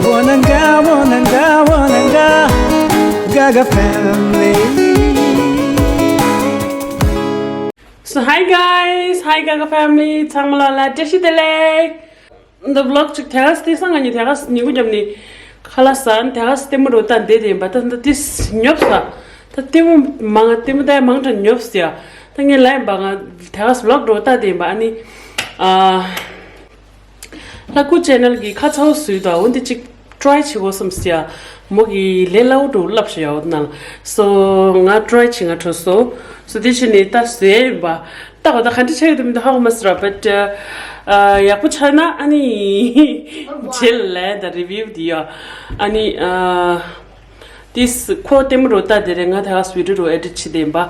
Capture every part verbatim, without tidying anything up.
Wananga, wananga, wananga, Gaga family. So hi guys, hi Gaga family. ཚང་མ་ལ་བཀྲ་ཤིས་བདེ་ལེགས། འདི་vlog ཅིག་དེ་ག་སྟེ་སང་ང་ཉི་དེ་ག་ཉི་གུ་རྒྱབ་ནི་ཁ་ལ་ས་ནི་དེ་ག་ལྟད་མོ་རོ་ལྟ་འདེད་དེ་ཡིན་པ། ད་འདི་ཏིས་ཉོབ་ས། ད་ལྟད་མོ་མང་ལྟད་མོ་ལྟ་ཡ་མང་དྲགས་ཉོབ་ས་ཡ། ད་ངས་ལ་ཡིན་པ་ང་དེ་ག་vlog རོ་ལྟ་དེ་ཡིན་པ། ཨ་ནི་ཨ་ལྷ་སྐུ་channel གི་ཁ་ཚ་བོ་བཟོས་དང་འོ་འདི་ཅིག try བྱེད་དགོས་བསམ་སི་ཡ། མོ་གི་ལས་སླ་བོ་འགྲོ་ལབ་ཤི་ཡ་འོ་ན། so ང་try བྱེད་ང་འཕྲོ་སོ། so དེ་ཕྱིན་ནས་ད་བཟོས་ཡིན་པ། ད་འོ་ད་ག་འདྲ་ཆགས་ཡོད་དུ་མི་འདུག་ཧ་གོ་མ་སི་ར། but ཡག་པོ་ཆགས་ན་ཨ་ནི་རྗེས་ལ་ད་review དེ་ཡ། ཨ་ནི་ཨ། ཏིས་ཁོ་ལྟད་མོ་རོ་ལྟ་དེ་རེད། ང་ད་ག་video རོ་edit བྱེད་དེ་ཡིན་པ།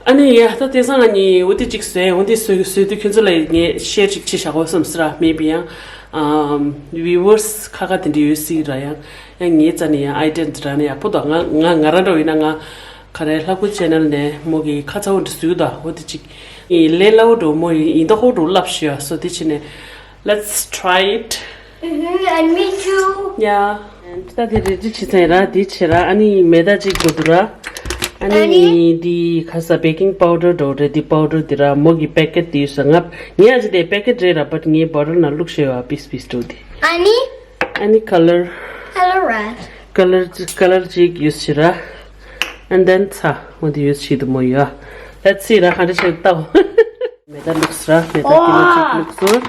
ཨ་ནི་ཡ་ད་དེང་སང་ང་གཉིས་འོ་དེ་གཅིག་བཟོས། འོ་དེ་བཟོས་བཟོས་དུས་ཁྱོད་ཚོ་ལ་ངས་share ཅིག་བྱེད་བཞག་གོ་བསམ་སི་ར། maybe ཡང་ཨམ་viewers ཁ་ཁ་དེ་འདྲ་ཡོད་སྲིད་ར། ཡང་ཡང་ངའི་རྩ་ནས་ཡང་idea འདི་ར་ནས་ཡག་པོ་འདུག་ང་ང་ང་རང་འདྲ་བོ་ཡིན་ན་ང་ག་རེ་ལྷ་སྐུ་channel ནས་མོ་གི་ཁ་ཚ་བོ་འདི་བཟོས་འདུག་འོ་དེ་གཅིག་ལས་སླ་བོ་འགྲོ་མོ་ཡིན་ད་ཧོ་འགྲོ་ལབ་ཤི་ཡ། so དེ་ཕྱིན་ནས། Let's try it. Mm-hmm, and me too. Yeah. ད་དེ་རེ་ཅི་བྱེད་ཚན་ར་དེ་བྱེད་ར། ཨ་ནི་མེ་ད་ཅིག་དགོས་འདུག་ར། ཨ་ནི་ཨ་ནི་དེ་ཁ་ས་baking powder འགྲོ་རེད། དེ་powder དེ་ར་མོ་གི་packet དེ་ཡོད་ས། ང་ངས་ཨ་ཅི་དེ་packet རེད་ར། but ངའི་bottle ནང་བླུགས་ཤེས་བ་piece piece འགྲོ་དེ། ཨ་ནི། ཨ་ནི་color. Color red. Color color ཅིག་ཡོད་ཤི་ར། And then ཚ་འོ་དེ་ཡོད་ཤི་དུ་མོ་ཡོད། Let's see ར་ག་འདྲ་བྱེད་ལྟ། མེ་ད་བླུགས་ར། མེ་ད་ཀི་ལོ་གཅིག་བླུགས་སོང་།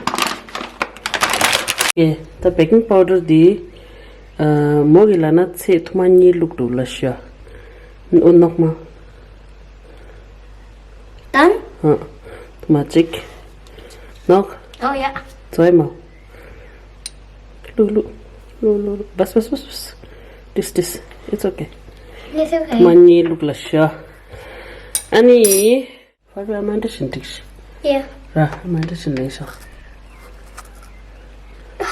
ཨེ་ད་baking powder འདི་ཨ་མོ་གི་ལ་ན་ཚེ་ཐུ་མ་གཉིས་བླུགས་འདུག་ལ་ཤ། ཨོ་ནོག་མ། Done? ཨ་ཐུ་མ་གཅིག་ནོག Oh yeah. ཚོའི་མ། བླུགས་བླུགས་བླུགས་བླུགས་བླུགས། བས་བས་བས་བས། This this. It's okay. It's okay. ཐུ་མ་གཉིས་བླུགས་ལ་ཤ། ཨ་ནི། ཕར་བའི་ཨ་མ་འདྲ་བཞིན་འགྲིག་ཤི། ཡ། ར་ཨ་མ་འདྲ་བཞིན་ལེགས་ཤག་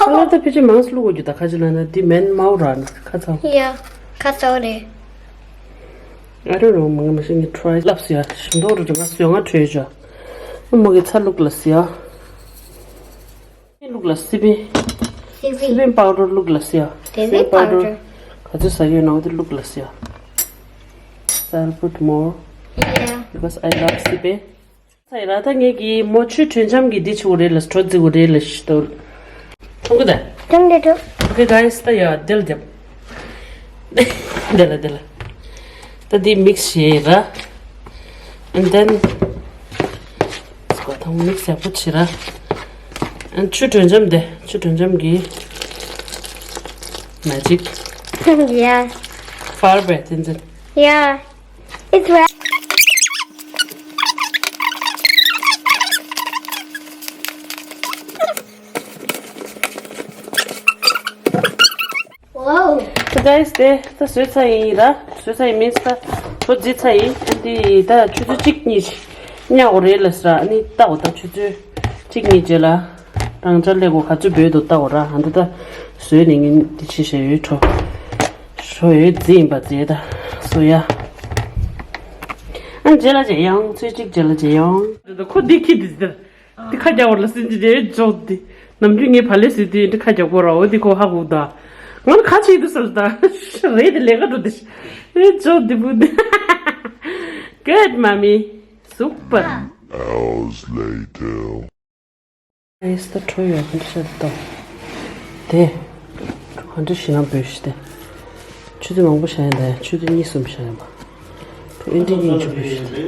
ཧོ། ཁ་ལར་ད་ཕལ་ཆེར་མང་སུ་བླུག་དགོས་རྒྱུ་ད་ཁ་ཅིག་ལ་ན་འདི་མེན་མའོ་ར་ན་ཁ་ཚ། ཡ། ཁ་ཚ་རེད། I don't know མང་མ་ཤི་ངས་try ལབ་སི་ཡ། ཞིམ་མདོག་རུ་འདྲ་ང་སོས་ང་བྲོས་ཅོ། མོ་གི་ཚ་བླུག་ལ་སི་ཡ། བླུག་ལ་སི་པིན། སི་པིན། སི་པིན་པའོ་ཌར་བླུག་ལ་སི་ཡ། སི་པིན་པའོ་ཌར། ག་ཚོད་ཟ་ཡོད་ན་འོ་དེ་བླུག་ལ་སི་ཡ། So I'll put more. Yeah. Because I love སི་པིན། ཚ་ཡི་ར་ད་ངེད་ཀྱི་མོ་ཆུ་དྲོན་འཇམ་གྱི་འདི་ཆུ་རེད་ལ་སྤྲོ་རྫི་བོ་རེད་ལ་ཤི་ཏོ། ཐུང་གི་ད། ཐུང་གི་ཐུང་། Okay guys ད་ཡ་དེལ་རྒྱབ། དེ་ལ་དེ་ལ། ད་འདི་mix བྱེད་ར། And then སྐོ་ཐང་mix ཡག་པོ་བྱེད་ར། And ཆུ་དྲོན་འཇམ་དེ་ཆུ་དྲོན་འཇམ་གྱི་magic. Yeah. ཕར་བས་དེ་འཛིན། Yeah. It's red. Wow. So guys དེ་ད་བཟོས་ཚར་ཡིན་ར། བཟོས་ཚར་ཡིན་མིན་ད་བཟོ་རྫི་ཚར་ཡིན། ཨ་འདི་ད་ཆུ་ཚོད་གཅིག་གཉིས་ཉག་འོ་རེད་ལ་ཟེར་ར། ཨ་ནི་ལྟ་འོ་ད་ཆུ་ཚོད་གཅིག་གཉིས་རྗེས་ལ་རང་ཅག་ལས་གོ་ག་ཚོད་འབོད་དུ་ལྟ་འོ་ར། ཨ་འདི་ད་བཟོས་ནས་ངན་འདི་ཆེ་ཞེ་ཡོད་འཕྲོ་ཞོ་ཡོད་རྫི་ཡིན་པ་རྫི་ད་བཟོ་ཡ། ཨ་རྗེས་ལ་མཇལ་ཡོང་། ཚོད་གཅིག་རྗེས་ལ་མཇལ་ཡོང་། ཁོ་འདི་ཁྱི་འདི་ཟེར། འདི་ཁ་རྒྱག་བར་ལ་སྲིན་གྱི་རྗེས་འཇོག་འདི། ནམ་རྒྱུན་ངའི་བ་ལས་ཟེར་དུས་འདི་ཁ་རྒྱག་གོ་ར་འོ་འདི་ཁོ་ཧ་གོ་ད། ང་ལ་ཁ་ཆེ་འདུག་ཟེར་ད། རེད་དེ་ལས་ཀ་འགྲོ་འདི། རེད་འཇོག་འདི་བུ་འདི། Good mommy. Super. Hours later. ཨེས་ད་ཁྲོ་ཡོད་ག་འདྲ་ཤར་ཏོ། དེ། ག་འདྲ་ཞིག་ན་འབོད་ཤི་སྟེ། ཆུ་ཚོད་མང་པོ་བཞག་ཡིན་ད་ཆུ་ཚོད་གཉིས་གསུམ་བཞག་ཡིན་པ། ཁྲོ་ཨེ་འདྲ་གཉིས་ཆུ་འབོད་ཤི་སྟེ།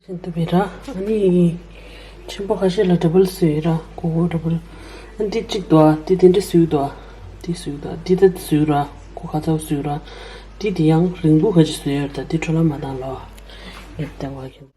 ཤིན་ཏུ་བེ་ར། ཨ་ནི། ཆེན་པོ་ཁ་ཤས་ལ་ཌ་བལ་བཟོས་ར། གོ་གོ་ཌ་བལ། ཨ་འདི་གཅིག་འདུག་ཨ། འདི་དེ་འདྲ་བཟོས་འདུག་ཨ། འདི་བཟོས་འདུག་ཨ། འདི་ད་བཟོས་ར། གོ་ཁ་ཚ་བཟོས་ར། འདི་དེ་ཡང་རིང་པོ་ཁ་ཅིག་བཟོས་ཡོད་ད། འདི་འཕྲོ་བརླག་མ་བཏང་ལོ། ངས་བལྟས་པ་ཁྱོད།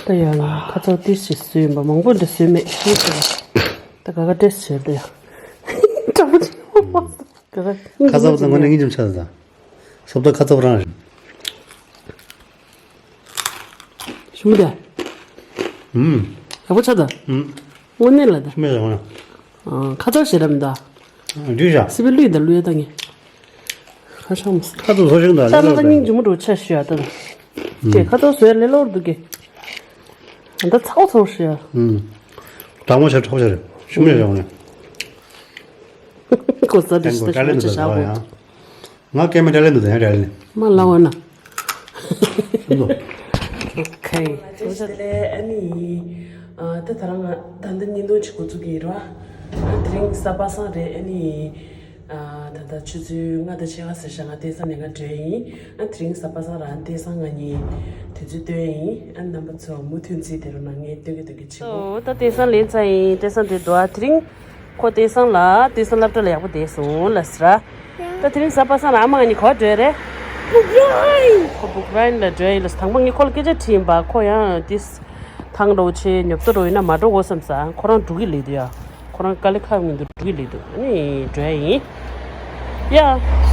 ད་ཡང་ཁ་ཚ་ཏིས་ཞིག་བཟོས་ཡིན་པ། མང་པོ་འདྲ་བཟོས་མེད་ཤེས་ཟེར། ད་ག་ག་ཏིས་བྱས་ད་ཡང་། ཁ་ཚ་བ་དང་ངོ་ནས་ངེས་ཅམ་ཆགས་ད། སོབ་ད་ཁ་ཚ་བ་རང་རེད། ཞུ་མི་དེ། ཨུམ། ཡག་པོ་ཆགས་ད། ཨུམ། དངོས་གནས་ལ་ད། ཤི་མེད་ལ་ང་། ཨ། ཁ་ཚ་ཞེ་དྲག་མི་འདུག་འདུས་བཞག་སི་པི་ལུས་ད་ལུས་ཡ་ད་ངས། ཁ་ཤག་མ་སི། ཁ་ཚ་བཟོ་ཞིག་འདུག་ད་ལ་ལ་ད་སྙིང་རྗེ་མོ་འགྲོ་ཆ་ཞུ་ཡ་ད། ཨུམ། ཁ་ཚ་བཟོ་ཡ་ལས་སླ་པོ་འདུག་གི། ད་ཚ་བོ་ཚ་བོ་ཞུ་ཡ། ཨུམ། དྲང་མོ་བྱས་ཁྲོག་བྱས་རེད། ཤི་མེད་ལ་ང་། གོ་ས་དེ་ཤི་ད་ཤི་མ་ཆ་ཞག་གོ། ང་སྐད་མ་དྲ་ལེན་འདུག་དང་དྲ་ལེན། མ་ལ་བ་ན། ཁེ། དེ་ལས་ཨ་ནི། ཨ། ད་ད་རང་ང་ད་ལྟ་བརྙན་ཐུང་ཅིག་འགོ་བཙུགས་ཀྱི་ཡིན་ར། ཨ། དེ་རིང་གཟའ་པ་སངས་རེད། ཨ་ནི། ཨ། ད་ལྟ་ཆུ་ཚོད་ལྔ་དང་ཕྱེད་ཀ་ཟེར་ཤག་ང་ལྟས་ས་ནས་ང་འགྲོ་ཡ་ཡིན། ཨ། དེ་རིང་གཟའ་པ་སངས་ར། ཨ། ལྟས་ས་ང་གཉིས་དུས་ཚོད་སྟོན་ཡ་ཡིན། ཨ། རྣམ་པ་ཚོ་མུ་མཐུད་གཟིགས་བསྡད་རོགས་གནང་། ངས་སྟོན་གི་སྟོན་གི་བྱེད་ཀོ། ད་ལྟས་ས་ལེན་ཚར་ཡིན། ལྟས་ས་འདི་འདུག་ཨ། དེ་རིང་ཁོ་ལྟས་ས་ལ། ལྟས་ས་སློབ་གྲྭ་ལ་ཡག་པོ་བསྡད་སོང་ལབ་ཟེར། ད་དེ་རིང་གཟའ་པ་སངས་ལ་ཨ་མ་ང་གཉིས་ག་པར་འགྲོ་ཡ་རེད། ཁོ་བུག་རའིན་ལ་འགྲོ་ཡ་ཡིན་ལབ་ཟེར། དང་པོ་ངས་ཁོ་ལ་སྐད་ཆ་དྲིས་ཡིན་པ། ཁོ་ཡང་ཏིས་ཐང་འདྲ་བོ་ཆེ་ཉོབ་ཏོ་འདྲ་བོ་ཡིན་ན་མ་འགྲོ་གོ་བསམ་ས། ཁོ་རང་འགྲོ་གི་ལབ་འདུག་ཡ། ཁོ་རང་དཀའ་ལས་ཁག་མི་འདུག་འགྲོ་གི་ལབ་འདུག་ཨ་ནི་འགྲོ་ཡ་ཡིན། ཡ།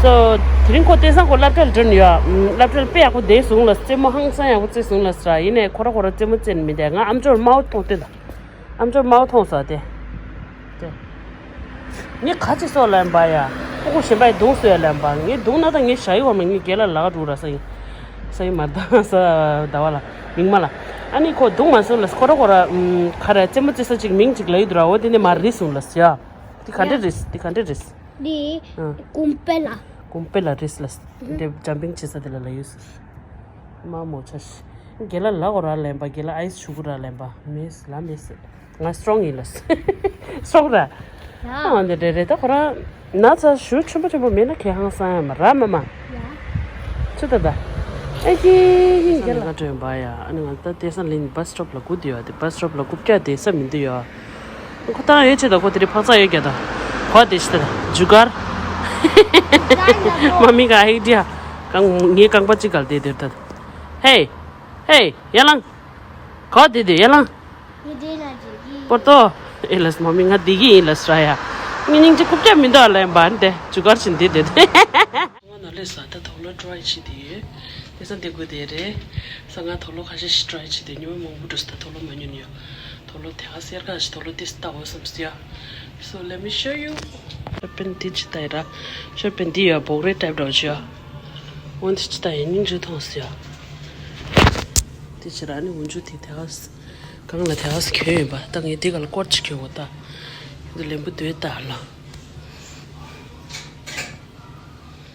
སོ། དེ་རིང་ཁོ་ལྟས་ས་ཁོ་སློབ་གྲྭ་ལ་འགྲོ་ནི་ཡོད། ཨམ། སློབ་གྲྭ་ལ་དཔེ་ཡག་པོ་བསྡད་སོང་ལབ་ཟེར། རྩེད་མོ་ཧང་སང་ཡག་པོ་རྩེས་སོང་ལབ་ཟེར། ཡིན་ནའི་ཁོ་ར་ཁོ་ར་རྩེད་མོ་རྩེ་ནི་མི་འདུག་ང་ཨམ་ཅོག་ལ་མའོ་ཐོངས་ལྟོས་དང་། ཨམ་ཅོག་མའོ་ཐོངས་ས་དེ། དེ། ངས་ག་ཅི་སོགས་ལབ་པ་ཡ། ཕྲུ་གུ་གཞན་པ་ཡི་རྡུང་སོ་ཡ་ལབ་པ། ངས་རྡུང་ན་ད་ངས་ཞ་ཡི་བ་མ། ངས་རྒན་ལགས་ལག་འགྲོ་ར་ས་ཡིན། ས་ཡིན་མ། ད་ས་ཟླ་བ་ལ། མིང་མ་ལ། ཨ་ནི་ཁོ་རྡུང་མ་སོང་ལབ། ཁོ་ར་ཁོ་ར། ཨམ། ག་རེ་རྩེད་མོ་རྩེ་ས་ཅིག་མིང་ཅིག་ལབ་ཡོད་འདུག་ར། འོ་དེ་ནས་མར་རིལ་སོང་ལབ་ཟེར་ཡ། དེ་ག་འདྲ་རིལ། དེ་ག་འདྲ་རིལ། འདི། ཨ། ཀུམ་པེ་ལ། ཀུམ་པེ་ལ་རིལ་ལབ། དེ་ཇམ་པིང་བྱེད་ས་དེ་ལ་ལབ་ཡོད་ཟེར། མ་མོ་ཆ་ཤི། རྒན་ལགས་ལག་འོ་ར་ལེན་པ། རྒན་ལགས་ཨའི་སི་ཆུ་གུ་ར་ལེན་པ། མེད་ལ་མེད་ཟེར། ང་སི་ཊོང་ཡིན་ལབ་ཟེར། སི་ཊོང་ར། ཡ། ཨ་འདི་རེད་རེད། ད་ཁོ་རང་ན་ཚ་ཞུ་ཆེན་པོ་ཆེན་པོ་མེད་ན་ཁེ་ཧང་སང་ཡ་མ་ར་མ་མ། ཡ། ཆུ་ད་ད། ཨེ་ཀྱི་ཡིན་རྒན་ལགས། ང་འདྲ་ཡོད་པ་ཡ། ཨ་ནི་ང་ད་ལྟས་ས་ལིན་བྷ་སི་སི་ཊོབ་ལ་སྒུག་བསྡད་ཡོད། དེ་བྷ་སི་སི་ཊོབ་ལ་སྒུག་རྒྱུ་བསྡད་ས་མི་འདུག་ཡ། ཁོ་ཐང་ཡོད་ཆེ་ད། ཁོ་དེ་རིང་འཕག་འཚག་ཡོད་རྒྱུ་ད། ཁོ་དེ་ཤི་ད་ཇུ་གར། མ་མི་ག་ཧེ་ཌི་ཡ། གང་ངའི་རྐང་པ་གཅིག་གལ་ཏེ་དེར་ད། ཧེ། ཧེ། ཡ་ལང་། ག་དེ་དེ་ཡ་ལང་། ངས་དེ་ལ་འགྲིག་གི། པོ་ཏོ། ཨེ་ལས་མ་མི་ང་བསྡད་ཀྱི་ཡིན་ལབ་ཟེར་ཡ། ངའི་སྙིང་རྗེ་རྐུབ་བཀྱག་མི་འདུག་ལབ་པ་འདི་ཇུ་གར་བྱིན་དེ་དེ། ང་ནོར་ལས་ས་ད་དོག་ལོ་ཊི་རའི་བྱེད་དེ་ཡོད། དེ་ས་འདི་དགོས་དེ་རེད། ས་ང་དོག་ལོ་ཁ་ཤས་ཤིག་ཊི་རའི་བྱེད་དེ། ཉི་མ་མང་པོ་འགྲོ་སོང་ད་དོག་ལོ་མ་ཉོས་ནི་ཡོད། དོག་ལོ་དེ་ག་སེར་ཁ་ཞིག་དོག་ལོ་དེ་སྟག་འོ་བསམ་སི་ཡ། So let me show you. ཤར་པན་དེ་ཅི་ལྟ་ཡི་ར། ཤར་པན་དེ་ཡ་བོག་རེ་ཊའིབ་འདྲ་བོ་ཅི་ཡ། འོན་དེ་ཅི་ལྟ་ཡི་སྙིང་རྗེ་མཐོང་སི་ཡ། དེ་ཕྱིར་ཨ་ནི་འོན་ཆུ་དེ་དེ་ག་ས་གང་ལ་དེ་ག་ས་གྱོན་ཡོད་པ། ད་ངས་དེ་ག་ལ་སྐོར་ཅིག་གྱོན་དགོས་ད། འདི་ལན་པོ་དོད་ད་ལ།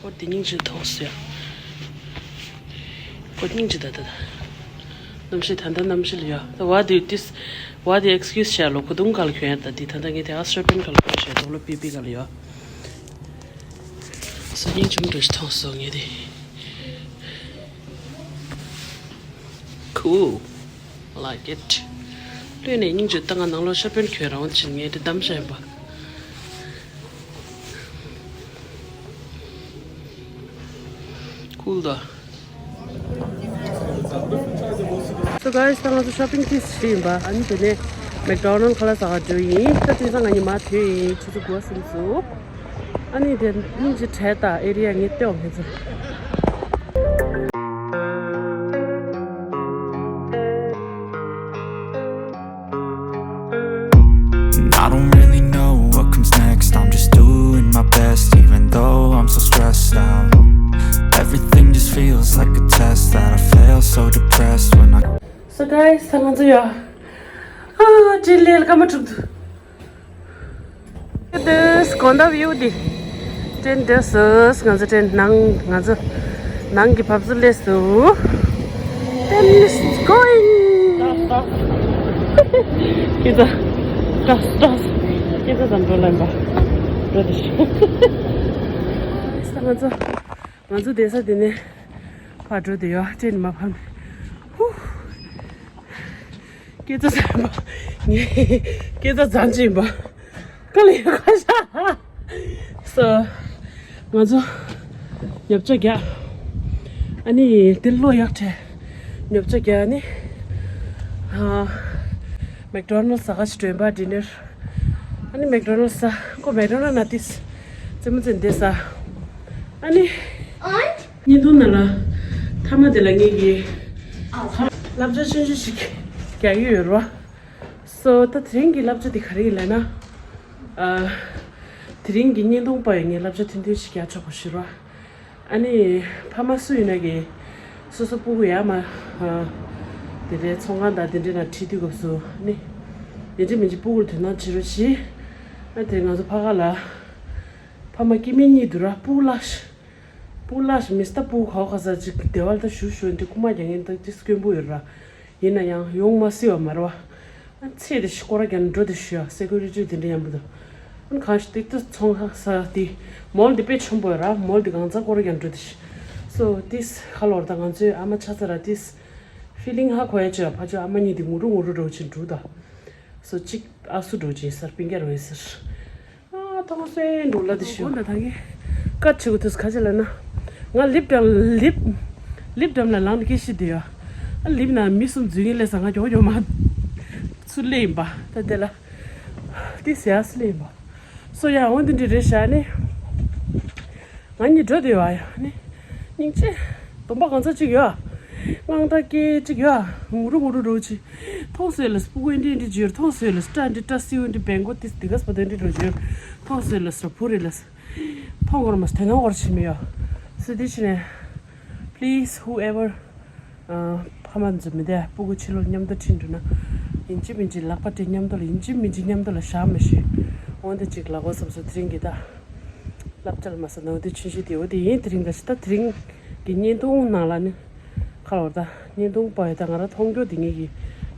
སྐོར་དེ་སྙིང་རྗེ་མཐོང་སི་ཡ། སྐོར་སྙིང་རྗེ་ད་ད་ད། གནམ་གཤིས་ད་ལྟ་གནམ་གཤིས་ལ་ཡ། ད་བ་དེ་དིས་བ་དེ་ཨེག་སི་ཀིའུ་སི་བྱས་ལོ། ཁོ་དུང་ག་ལ་གྱོན་ཡ་ད། དེ་ད་ལྟ་ངས་དེ་ག་ཤར་པན་ག་ལ་གྱོན་བྱས་དོག་ལོ་པི་པི་ག་ལ་ཡ། སོ་སྙིང་རྗེ་མོ་འདྲ་ཞིག་མཐོང་སོང་ངས་དེ། Cool. I like it. ལྷོད་ནས་སྙིང་རྗེ་ད། ང་ནང་ལོགས་ཤར་པན་གྱོན་རང་བ་ཕྱིན་ངས་དེ་བདམས་བྱས་པ། Cool ད། So guys, ད་ང་ཚོ་shopping ཏིས་བྱས་ཡིན་པ། ཨ་ནི་དེ་ནས་McDonald་ཁ་ལག་ཟ་ག་འགྲོ་ཡིན། ད་དེང་སང་ང་གཉིས་མ་ཐོས་ཡིན། ཆུ་ཚོད་དགུ་པ་ཟིན་སོང་། ཨ་ནི་དེ་སྙིང་རྗེ་བྲལ་ད། ཨེ་རི་ཡ་ངས་ལྟོས་ངས་ཚོ། And I don't really know what comes next. I'm just doing my best, even though I'm so stressed out. Everything just feels like a test that I fail, so depressed when I So guys, ད་ང་ཚོ་ཡ། ཨ་ཏྲེན་ལེར་ཀ་མ་གྲུབ་འདུག་དེ་དགོན་ཟླ་view་འདི། ཏྲེན་འདི་སོས་ང་ཚོ་ཏྲེན་ནང་ང་ཚོ་ནང་གི་བབས་ཚུལ་ལས་སུ། Train is going. སྐད་ཆ། སྐད་ཆ། སྐད་ཆ་ཙམ་འགྲོ་ལེན་པ། འགྲོ་དེ་ཤི། ང་ཚོ་ང་ཚོ་བསྡད་ས་དེ་ནས་ཕར་འགྲོ་དེ་ཡོད། ཏྲེན་མ་ཕམ། ཧུ། སྐད་ཆ་ཟ་ཡིན་པ། ངས་སྐད་ཆ་ཟ་གྱི་ཡིན་པ། ག་ལ་ཡོད་ཁ་ཤ། སོ། ང་ཚོ་ཉོ་ཆ་རྒྱག་ཨ་ནི་དེ་བློ་ཡག་བྲལ། ཉོ་ཆ་རྒྱག་ཨ་ནི། ཨ། McDonald's་ཟ་ག་ཞིག་འགྲོ་ཡིན་པ། dinner། ཨ་ནི་McDonald's་ཟ། ཁོ་McDonald's་ན་ཏིས་རྩེད་མོ་རྩེ་འདི་ཟ། ཨ་ནི། བརྙན་ཐུང་ནང་ལ་མཐའ་མ་དེ་ལ་ངེད་ཀྱིས་བསླབ་བྱ་ཆུང་ཆུང་ཞིག་རྒྱག་གི་ཡོད་རེད་བ། སོ་ད་དེ་རིང་གི་བསླབ་བྱ་དེ་ག་རེ་ཡིན་ལབ་ན། ཨ། དེ་རིང་གི་བརྙན་ཐུང་པ་ཡིས་ངས་བསླབ་བྱ་ཐུང་ཐུང་ཞིག་རྒྱག་ཆོག་པ་ཞུ་རོགས། ཨ་ནི་ཕ་མ་སུ་ཡིན་ན་གི་སོ་སོ་སྤུ་གུ་ཡར་མར། ཨ། དེ་འདྲའི་ཚོང་ཁང་དང་དེ་འདྲའི་ནང་ཁྲིད་དུས་སྐབས་སུ་ནི། ཡིན་གཅིག་མིན་གཅིག་སྤུ་གུར་དོ་སྣང་བྱེད་རོགས་གྱིས། ཨ་དེ་ང་ཚོ་ཕ་ག་ལ། ཕ་མ་སྐྱེ་དམན་གཉིས་འདུག་ར། སྤུ་གུ་ལགས། སྤུ་གུ་ལགས་མི་སྟ་སྤུ་གུ་ག་བ་ག་ས་ཅིག་སྡེ་བ་ལ་ད་ཞུ་ཞུ་འདི་རྐུ་མ་རྒྱག་མཁན་ད་ཅི་དཀོན་པོ་ཡོད་ར། ཡིན་ན་ཡང་ཡོང་མ་སྲིད་པ་མ་རེད་བ། ཨ་ཚེ་འདི་ཤི་སྐོར་ར་རྒྱག་ན་འགྲོ་དེ་ཞུ་ཡ་སེ་ཀུ་རི་ཊི་དེ་འདྲ་ཡང་མི་འདུག་ཨ་ནི་གང་ཞིག་ཏིག་ཏིག་ཚོང་ཁང་ས་དེ་མོལ་དེ་དཔེ་ཆེན་པོ་ཡོད་ར། མོལ་དེ་གང་ཚ་སྐོར་ར་རྒྱག་ན་འགྲོ་དེ་ཞུ། སོ་ཏིས་ཁ་ལོར་ད་ང་ཚོའི་ཨ་མ་ཆ་ཚ་ར་ཏིས་ཕི་ལིང་ཧ་གོ་ཡ་ཅོ་ཡ་ཕ་ཅོ་ཨ་མ་གཉིས་དེ་ངུ་རུ་ངུ་རུ་འགྲོ་ཆེན་འགྲུ་ད། སོ་གཅིག་ཨ་སུ་འགྲོ་ཆེན་སར་པིང་ཀ་རོ་ཡི་སར། ཨ་ཐོག་སེ་འགྲོ་ལ་དེ་ཤི། འོ་ན་ད་གི་ཀ་ཆེ་གོ་དུས་ག་ཅི་ལ་ན། ང་ལིབ་འགྲམ་ལིབ། ལིབ་འགྲམ་ལ་ལངས་ནས་སྐད་ཤི་དེ་ཡོད། ཨ་ལིབ་ན་མི་གསུམ་འཛུལ་ཡིན་ལས་ས་ང་མགྱོགས་མགྱོགས་མ། ཚུར་སླེབས་ཡིན་པ་ད་དེ་ལ། དེ་ཟེར་ཡ་སུ་སླེབས་ཡིན་པ། སོ་ཡ་འོ་འདི་འདྲི་རེད་ཤ་ནི། ང་གཉིས་འགྲོ་དེ་ཡོད་ཨ་ཡ་ནི། སྙིང་རྗེ། སྡོམ་པ་གང་ཚ་གཅིག་ཡོད། དངངས་སྐྲག་སྐྱེ་གཅིག་ཡོད། ངུ་རུ་ངུ་རུ་འགྲོ་ཆི། མཐོང་སོས་ལ་སྤུ་གུ་འདི་འདི་འཇུར་མཐོང་སོས་ལ་སྐྲ་འདི་སྐྲ་སིའུ་འདི་བེང་གོ་ཏིས་དི་ག་སྤ་དོན་འདི་འགྲོ་འཇུར། མཐོང་སོས་ལ་སྲ་བུ་རི་ལ། མཐོང་གོར་མ་སྟེ་ནང་གོར་ཆི་མི་ཡོད། སུ་དི་ཆི་ནས། Please whoever། ཕ་མ་འཛུམ་མི་བདེ་སྤུ་གུ་ཕྱི་ལོགས་མཉམ་དུ་ཁྲིད་འགྲོ་ན། ཡིན་གཅིག་མིན་གཅིག་ལག་པ་སྤྲད་མཉམ་དུ་ལ་ཡིན་གཅིག་མིན་གཅིག་མཉམ་དུ་ལ་བཞག་མི་ཤེས། འོན་ཏེ་གཅིག་ལག་པ་སོབ་སོ་དེ་རིང་གི་ད། སློབ་གྲྭ་ལ་མ་ཟ་ནོ་དེ་ཆུན་ཆུན་དེ་འོ་དེ་ཡིན་དེ་རིང་ད་ཤི་ད་དེ་རིང་གི་བརྙན་ཐུང་ནང་ལ་ནི། ཁ་ལོར་ད་བརྙན་ཐུང་པ་ཡི་ད་ང་ར་མཐོང་རྒྱུ་དེ་ངེད་ཀྱི་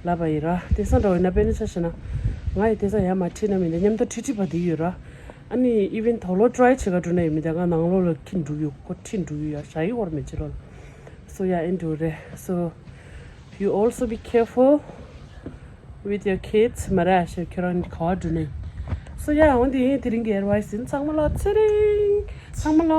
ལབ་པ་ཡི་ར་དེ་སང་འདྲ་བའི་ན་པེ་ནི་ཆ་ཤི་ན། ང་ཡི་དེ་སང་ཡ་མ་ཁྲིད་ན་མི་འདི་མཉམ་དུ་ཁྲིད་ཁྲིད་པ་དེ་ཡོད་ར། ཨ་ནི་ཨི་ཝེན་ཐོག་ལོ་ཊི་རའི་བྱེད་ག་འགྲོ་ན་ཡོད་མི་འདི་ག་ནང་ལོགས་ལ་ཁྱི་འགྲུག་ཡོད་ཁོ་ཁྲིད་འགྲུག་ཡོད་ཡ་ཞ་ཡི་བར་མི་བྱེད་ལོ། So yeah, and do that. So you also be careful with your kids. མ་ར་ཤ་ཁྱོད་རང་ག་བ་འགྲོ་ནས། So yeah, འོན་ཏེ་དེ་རིང་གི་ཨེ་ཌི་ཝའི་སི་ཡིན། ཚང་མ་ལ་ཚེ་རིང་། ཚང་མ་ལ་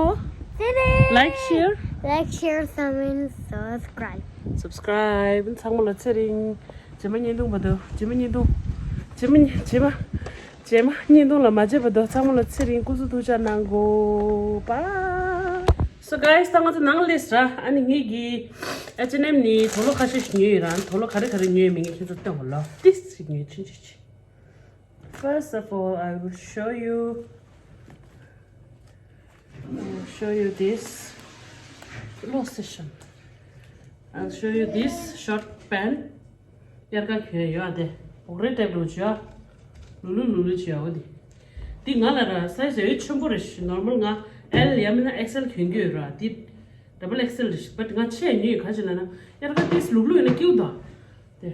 ཚེ་རིང་། Like, share. Like, share, comment, subscribe. Subscribe. ཚང་མ་ལ་ཚེ་རིང་། རྗེས་མ་བརྙན་ཐུང་བར་དུ། རྗེས་མ་བརྙན་ཐུང་། རྗེས་མ་བརྙན། རྗེས་མ། རྗེས་མ་བརྙན་ཐུང་ལ་མ་མཇལ་བར་དུ་ཚང་མ་ལ་ཚེ་རིང་། སྐུ་གཟུགས་ཐུགས་ཅག་གནང་གོ། Bye. So guys, ད་ང་ཚོ་ནང་སླེབས་ར། ཨ་ནི་ངེད་ཀྱིས་ཨེཆ་ཨེན་ཨེམ་ནས་དུག་ལོག་ཁ་ཤས་ཤིག་ཉོས་ཡོད་ར། དུག་ལོག་ག་རེ་ག་རེ་ཉོས་ཡོད་མེད་ངས་ཁྱེད་ཚོར་སྟོན་གོ་ལོ། ཏིས་ཞིག་ཉོས་ཆུན་ཆུན་ཆུན། First of all, I will show you, I will show you this lotion. I'll show you this short pant. དབྱར་ཁ་གྱོན་ཡོད་དེ། འོག་རེ་ཊེབ་རུ་བྱོས། ལུ་ལུ་ལུ་ལུ་བྱོས་འོ་དེ། འདི་ང་ལ་ར་སའི་ཛི་ཡོད་ཆེན་པོ་རེད་ཤི། ནོར་མལ་ང་ཨེལ་ཡང་མིན་ན་ཨེག་སི་ཨེལ་གྱོན་གྱི་ཡོད་ར། འདི་ཌབ་བལ་ཨེག་སི་ཨེལ་རེད་ཤི། བཊ་ང་ཆེ་ཉོས་ཡོད། ག་ཅི་ལ་ན་དབྱར་ཁ་ཏིས་ལུག་ལུག་ཡིན་ན་སྐྱིད་ད། དེ།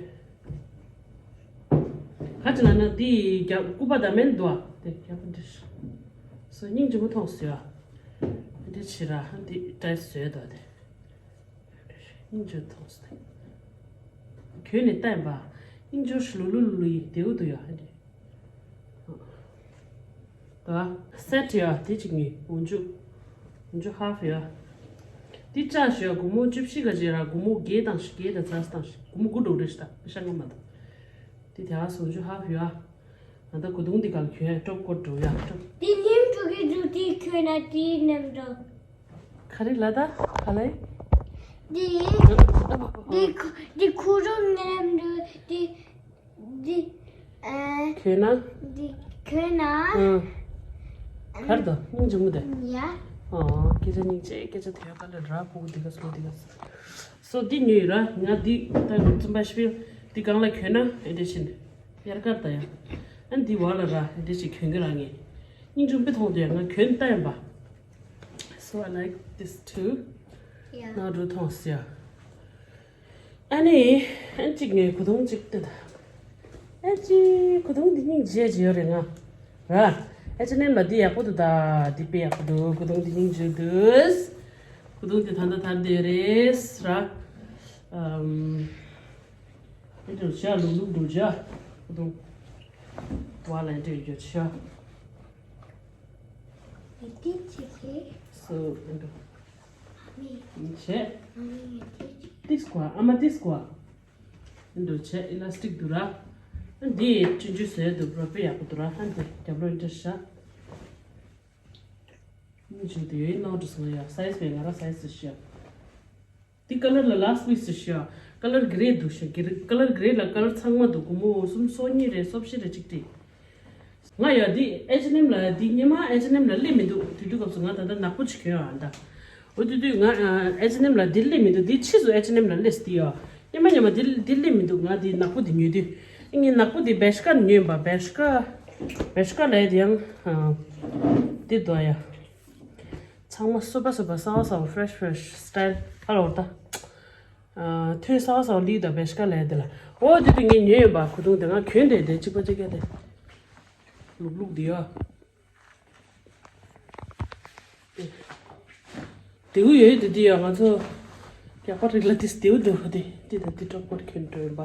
ག་ཅི་ལ་ན་འདི་རྒྱ་སྐུ་པ་ད་མེན་འདུག་ཨ། དེ་རྒྱ་པ་འདི་ཤི། སོ་སྙིང་རྗེ་མོ་མཐོང་སོང་ཨ། འདི་ཕྱི་ར་འདི་ཏྲའི་བཟོས་འདུག་དེ། སྙིང་རྗེ་མཐོང་སྟེ། གྱོན་ནས་བལྟས་པ། སྙིང་རྗེ་ལུ་ལུ་ལུ་ལུ་ཡི་དེའུ་དུ་ཡ་ཧ་འདི། ད་སེ་ཊི་ཡ་དེ་གཅིག་ཉོས། འོན་ཇུ། འོན་ཇུ་ཧཱ་ཕ་ཡ། འདི་བཅག་ཞོག་སྒོར་མོ་བཅུ་བཞི་ག་ཅིག་ར། སྒོར་མོ་བརྒྱད་དང་བཞི་བརྒྱད་དང་ཙག་ཙག་ཞིག་སྒོར་མོ་དགུ་འགྲོ་རེད་ཤག་ཤ་ང་མ་དང་། འདི་དེ་ཧ་སོང་ཆུ་ཧ་བུ་ཨ། ང་ད་གོ་དུང་འདི་ག་ལ་གྱོན་ཀྲོབ་ཀོར་འགྲོ་ཡ་ཀྲོབ། འདི་ཉིམ་དྲུག་གི་འདུག་འདི་གྱོན་ན་འདི་ནམ་འགྲོ། ག་རེ་ལ་ད་ག་ལ་ཡི། འདི་འདི་ཁུ་འདི་ཁུ་རུ་ངེམ་འདུག་འདི། འདི། ཨ། གྱོན་ན། འདི་གྱོན་ན། ཨང་། གར་དོ་སྙིང་རྗེ་མོ་དེ། ཡ། ཨོ་སྐད་ཆ་སྙིང་རྗེ་སྐད་ཆ་དེ་ཡོད་ག་ལ་ར་ཕུག་འདི་ག་སོ་འདི་ག་སོ། སོ་འདི་ཉོས་ཡོད་ར། ང་འདི་ད་རུ་ཙམ་པ་ཤི་པིལ་འདི་གང་ལ་གྱོན་ན་ཨེ་འདྲ་ཞིན་ཡར་གར་ད་ཡ། ཨ་འདི་བ་ལ་ར་ཨེ་འདྲ་ཞིག་གྱོན་གི་ར་ངས། སྙིང་རྗེ་མོ་པི་མཐོང་དུ་ཡ་ང་གྱོན་ལྟ་ཡིན་པ། So I like this too. Yeah. ང་རུ་མཐོང་སི་ཡ། ཨ་ནི། ཨ་གཅིག་ངས་གོ་དོང་གཅིག་ལྟོས་དང་། ཨ་ཅི་གོ་དོང་འདི་སྙིང་རྗེ་ཅིག་ཡོད་རེད་ང་། ར། ཨ་ཅི་ནེམ་ལ་འདི་ཡག་པོ་འདུག་ད། འདི་དཔེ་ཡག་པོ་འདུག་གོ་དོང་འདི་སྙིང་རྗེ་འདུག་གོ་དོང་འདི་ད་ལྟ་དར་བསྡད་རེད་ར། ཨམ། ཨེ་འདྲ་བྱ་ལུག་ལུག་འགྲོ་བྱ། གོ་དོང་། བ་ལ་ཨེ་འདྲ་ཡོད་བྱ། ཡི་ཏི་ཅི་ཀེ། སོ་ཨེ་འདྲ། མི། བྱས། ཨ་མི་ཡི་ཏི་ཅི། ཏིས་ཀོ་ཨ་མ་ཏིས་ཀོ། འདུག་བྱས་ཨི་ལ་སི་ཊིག་འདུག་ར། འདི་ཆུང་ཆུང་བཟོས་འདུག་ར་དཔེ་ཡག་པོ་འདུག་ར། ཧན་དེ་རྒྱབ་ལོ་འདྲ་ཤ། མི་ཆུང་དེ་ཡོད་ནོ་འདྲ་སོང་ཡ་སའི་ཛི་བས་ང་ར་སའི་ཛི་ཤ། འདི་ཀ་ལར་ལ་ལ་སི་ཊི་ཝིག་སི་ཤ། ཀ་ལར་གི་རེ་འདུག་ཤ་གི་རེ་ཀ་ལར་གི་རེ་ལ་ཀ་ལར་ཚང་མ་འདུག་སྒོར་མོ་སུམ་སོ་གཉིས་རེད་སོ་བཞི་རེད་གཅིག་སྟེ། ང་ཡ་འདི་ཨེ་ཆི་ཨེན་ཨེམ་ལ་འདི་སྔོན་མ་ཨེ་ཆི་ཨེན་ཨེམ་ལ་སླེབས་མི་འདུག་དུས་དུས་སྐབས་སུ་ང་ད་ལྟ་ནག་པོ་ཅིག་གྱོན་ཡོད་ཨ་ད། འོ་དུས་དུས་ང་ཨེ་ཆི་ཨེན་ཨེམ་ལ་འདི་སླེབས་མི་འདུག་འདི་ཕྱིས་སུ་ཨེ་ཆི་ཨེན་ཨེམ་ལ་སླེབས་སི་ཡོད། སྔོན་མ་སྔོན་མ་འདི་འདི་སླེབས་མི་འདུག་ང་འདི་ནག་པོ་འདི་ཉོས་དུས། ངས་ནག་པོ་འདི་བེ་ཤ་ཀ་ཉོས་པ་བེ་ཤ་ཀ། བེ་ཤ་ཀ་ལས་དེ་ཡང་འདི་དོ་ཡ། ཚང་མ་སོ་པ་སོ་པ་སོ་སོ་fresh fresh style ཧ་ལོ་ད། ཐོན་ས་ས་ལི་དང་བེ་ཤ་ཀ་ལས་དེ་ལ། འོ་དེ་དུས་ངས་ཉོས་ཡོད་པ་གོ་དུང་དེ་ང་གྱོན་དེ་དེ་གཅིག་པ་གཅིག་རྐྱང་དེ། ལུག་ལུག་དེ་ཡོ། དེའུ་ཡོད་དེ་དེ་ཡོ་ང་ཚོ། རྒྱག་པ་རིགས་ལ་དེ་དེའུ་དེ་ཧོ་དེ་དེ་དང་དེ་གྲོགས་པོར་གྱོན་འགྲོ་ཡིན་པ།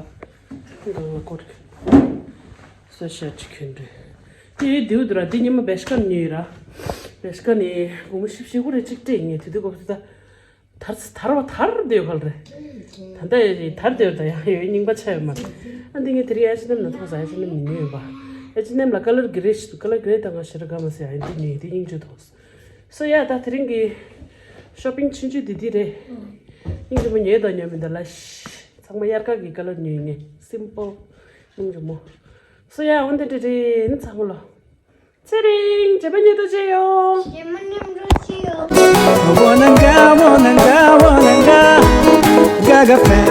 དེ་དང་ང་སྐོར་གྱོན། སོ་ཤ་ཅིག་གྱོན་འགྲོ། དེ་དེའུ་དེ་ར་དེ་ཉི་མ་བེ་ཤ་ཀ་ནས་ཉོས་ཡོད་ར། བེ་ཤ་ཀ་ནས་སྒོར་མོ་བཞི་བཅུ་གོ་རེ་གཅིག་སྤྲད་ངས་དེ་དུས་གོ་ད། དར་དར་བ་དར་དེ་ཡོད་ག་ལ་རེད། ད་ལྟ་ཡོད་རེད་དར་དེ་ཡོད་ད་ཡང་ཡོད་རྙིང་པ་ཆགས་ཡོད་མ་རེད། ཨ་འདི་ངས་དེ་རིང་ཨེ་ཆི་ཨེན་ཨེམ་ལ་མཐོང་ས་ཨེ་ཆི་ཨེན་ཨེམ་ནས་ཉོས་ཡོད་པ། ཨེ་ཆི་ཨེན་ཨེམ་ལ་ཀ་ལར་གི་རེ་ཞིག་འདུག་ཀ་ལར་གི་རེ་ད་ང་ཞེ་དྲག་དགའ་མ་སོང་ཡ་འདི་ཉོས་འདི་སྙིང་རྗེ་མཐོང་སོང་། སོ་ཡ་ད་དེ་རིང་གི་ཤོ་པིང་ཆུང་ཆུང་འདི་འདི་རེད། སྙིང་རྗེ་མོ་ཉོས་དང་ཉོས་མིན་ད་ལ་ཤི། ཚང་མ་དབྱར་ཁ་གི་ཀ་ལར་ཉོས་ངས་སིམ་པལ། སྙིང་རྗེ་མོ། སོ་ཡ་འོན་ཏེ་འདྲི་འདྲི་ཚང་མ་ལ། ཚེ་རིང་རྗེས་མ་ཉིད་དུ་མཇལ་ཡོང་། རྗེས་མ་མཉམ་དུ་མཇལ་ཡོང་། Wananga, wananga, wananga. Gaga fan.